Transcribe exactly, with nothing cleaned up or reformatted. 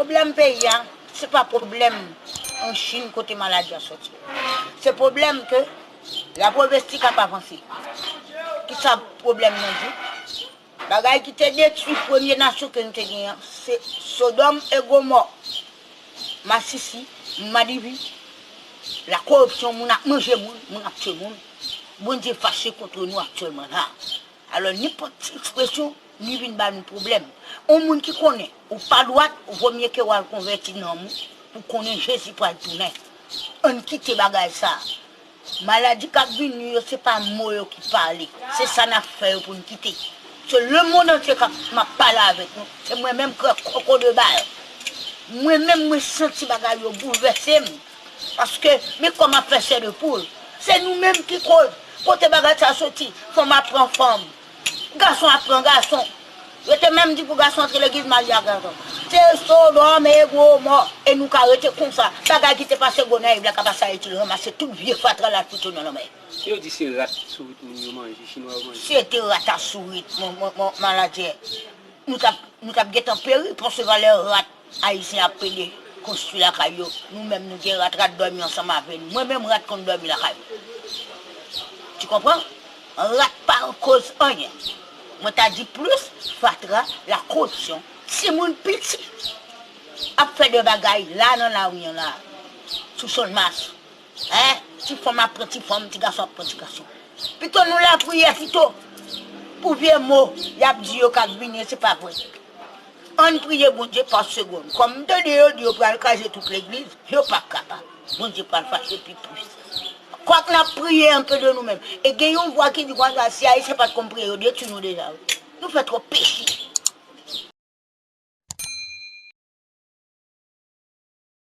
Pwoblèm peyi a, se pa pwoblèm an Chin kote maladi a sòti. Se pwoblèm ke la pwovens ti ka pa vanse. Kisa pwoblèm nan di? Bagay ki te detwi premye nasyon ke nou te genyen an, se Sodòm e Gomò, Masisi, Madipi, la koripsyon, moun ap manje moun, moun ap tiye moun. Bondye fache kont nou aktyèlman la. Alò, nenpòt ti ekspresyon, li vin ba nou pwoblèm. Yon moun ki konnen ou pa dwat, vomye ke w al konvèti nanm ou pou konnen Jezi pral tounen. Ann kite bagay sa a. Maladi k ap vini yo, se pa mo yo ki pale. Se sa n ap fè yo pou n kite. Se lemonn antye k ap, m ap pale avèk nou. Se mwen menm k koko de bal. Mwen menm, mwen santi bagay yo boulvèse m. Paske, men kòman fè chè de poul. Se nou menm ki koz. Kote bagay sa soti? Fanm ap pran fanm. Gason ap pran gason. Yo te menm di pou gason antre legliz, marye ak gason. Se Sodòm e Gomò. E nou ka rete konsa. Bagay ki te pase Gonayiv la ka pase Ayiti, l ranmase tout vye fatra l al fout yo nan lanmè. Yo di se rat sourit moun yo manje, chinwa yo manje. Se te rat a sourit, mon, mon, mon, maladjè. Nou t ap, nou t ap gentan peri, paske valè rat ayisyen ap pede konstwi lakay yo. Nou menm nou gen rat, rat dòmi ansanm avè nou. Mwen menm rat konn dòmi lakay mwen. Tu comprends? Rat pa koz anyen. Mwen ta di plis fatra, la koripsyon. Timoun piti ap fè de bagay la nan lari an la, sou Channmas. Hein? Ti fanm ap pran ti fanm, ti gason ap pran ti gason. Pito nou lapriyè pito. Pou vye mo y ap di yo k ap vini, se pa vre. Ann priye Bondye pa segonn. Kòm m tande yo di yo pral kraze tout legliz, yo p ap kapab. Bondye pral fache pi plis. Kwak n ap priye anpe de nou menm. E gen yon vwa ki di konsa, si Ayisyen pa t konn priye, yo detwi nou deja, wi. Nou fè twòp peche.